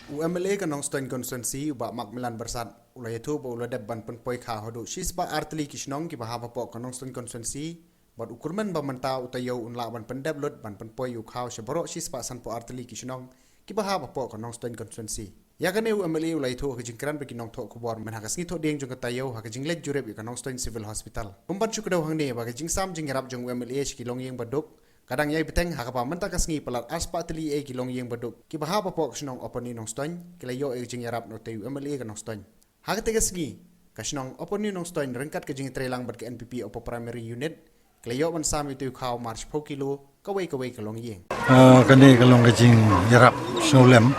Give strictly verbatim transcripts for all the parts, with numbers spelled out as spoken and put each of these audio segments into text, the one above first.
U M L A ka Nongstoin Constituency, u Bah Macmillan Byrsat, u la ïathuh ba u la dep ban pynpoi khaw haduh shispah artylli ki shnong kiba hap hapoh ka Nongstoin Constituency, bad u kyrmen ba mynta u taïew un lah ban pyndep lut ban pynpoi ïa u khaw sha baroh shispah sanphew artylli ki shnong kiba hap hapoh ka Nongstoin Constituency. Ïa kane u M L A u la ïathuh ha ka jingkren bad ki nongthoh khubor mynha ka sngi Thohdieng jong ka taïew ha ka jingleit jurip ïa ka Nongstoin Civil Hospital. Kum ban shu kdew hangne ba ka jingsam jingïarap jong u M L A sha ki longïing baduk ka dang ïai bteng, ha kaba mynta ka sngi palat arspah tylli ïa ki longïing baduk kiba hap hapoh ka shnong Upper New Nongstoin ki la ïoh ïa ka jingïarap na utei u M L A ka Nongstoin. Ha katei ka sngi, ka shnong Upper New Nongstoin ryngkat ka jingïatreilang bad ka N P P Upper Primary Unit ki la ïoh ban sam ïa utei u khaw mar shiphew kilo kawei kawei ka longïing. Ah, kane ka long ka jingïarap sngewlem,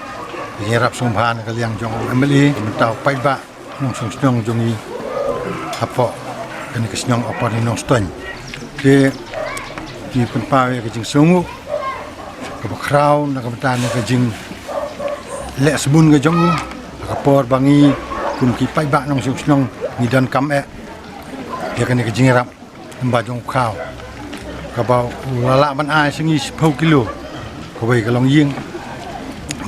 jingïarap sngewbha na ka liang jong u M L A, mynta u paidbah nongshong shnong jong ngi hapoh kane ka shnong Upper New Nongstoin. Te ngi pynpaw ïa ka jingsngewnguh kaba khraw na ka bynta na ka jingleh sbun ka jong u ha ka por ba ngi kum ki paidbah nongshong shnong ngi donkam eh ïa kane ka jingïarap. Ba jong u khaw kaba u la lah ban ai sha ngi shiphew kilo kawei ka longïing.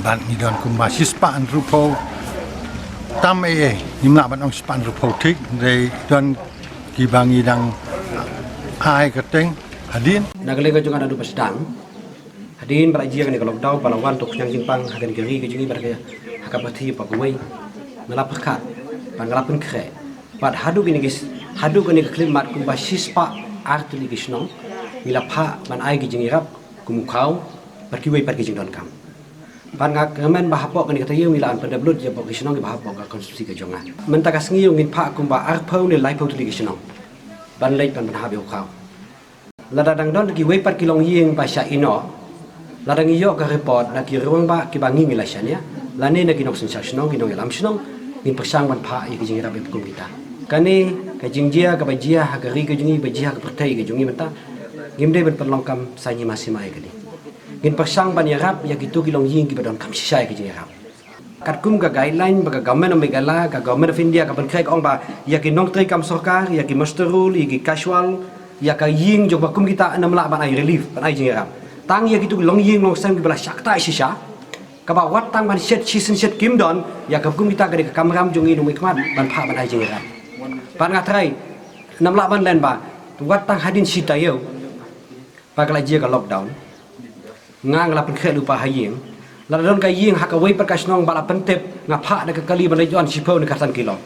Bad ngi don kumba shispah hynriewphew tam eh, eh, ngim lah ban ong shispah hynriewphew thik, dei don kiba ngi dang ai kyrteng hadien. Na ka liang ka jong nga naduh ba sdang, hadien ba la jia kane ka lockdown, ba la wan to khñiang jingpang ha kane ka ri ka jong ngi bad ka, ha ka pyrthei ba kawei, nga la pyrkhat bad nga la pynkhreh. Bad haduh kine ki, haduh kane ka khyllipmat kumba shispah artylli ki shnong ngi la phah ban ai ki jingïarap kum u khaw bad kiwei pat ki jingdonkam. Bad nga kyrmen ba hapoh kane ka taïew ngi la an pyndep lut ïa baroh ki shnong kiba hapoh ka constituency ka jong nga. Mynta ka sngi ngin phah kumba arphew ne laiphew tylli ki shnong ban leit ban pynhap ïa u khaw. Lada dang don kiwei pat ki longïing ba shah ïehnoh, lada ngi ïoh ka report na ki rangbah kiba ngi ngi la shaniah, lane na ki nongsynshar shnong, ki nongïalam shnong, ngin pyrshang ban phah ïa ki jingïarap ïa kum kita. Kane ka jingjia kaba jia ha ka ri ka jong ngi, ba jia ha ka pyrthei ka jong ngi mynta, ngim dei ban pynlong kam saiñ hima sima ïa kane. Ngin pyrshang ban ïarap ïa kito ki longïing kiba donkam shisha ïa ki jingïarap. Katkum ka guideline ba ka Government of Meghalaya, ka Government of India ka pynkhreh, ka ong ba ïa ki nongtrei kam sorkar, ïa ki muster roll, ïa ki cash roll, ïa ka ïing jong ba kum kita ngim lah ban ai relief, ban ai jingïarap. Tang ïa kito ki longïing longsem kiba la shah ktah shisha, kaba wat tang ban shet shisien shet kim don, ïa ka kum kita ka dei ka kamram jong ngi na u mihkhmat ban phah ban ai jingïarap. Bad nga trai, ngim lah ban len ba wat tang hadien shi taïew ba ka la jia ka lockdown, nga, nga la pynkhreh lypa ha ïing. Lada don ka ïing ha kawei pat ka shnong ba la pyntip, nga phah da ka kali ban leit ïoh shiphew ne khatsan kilo.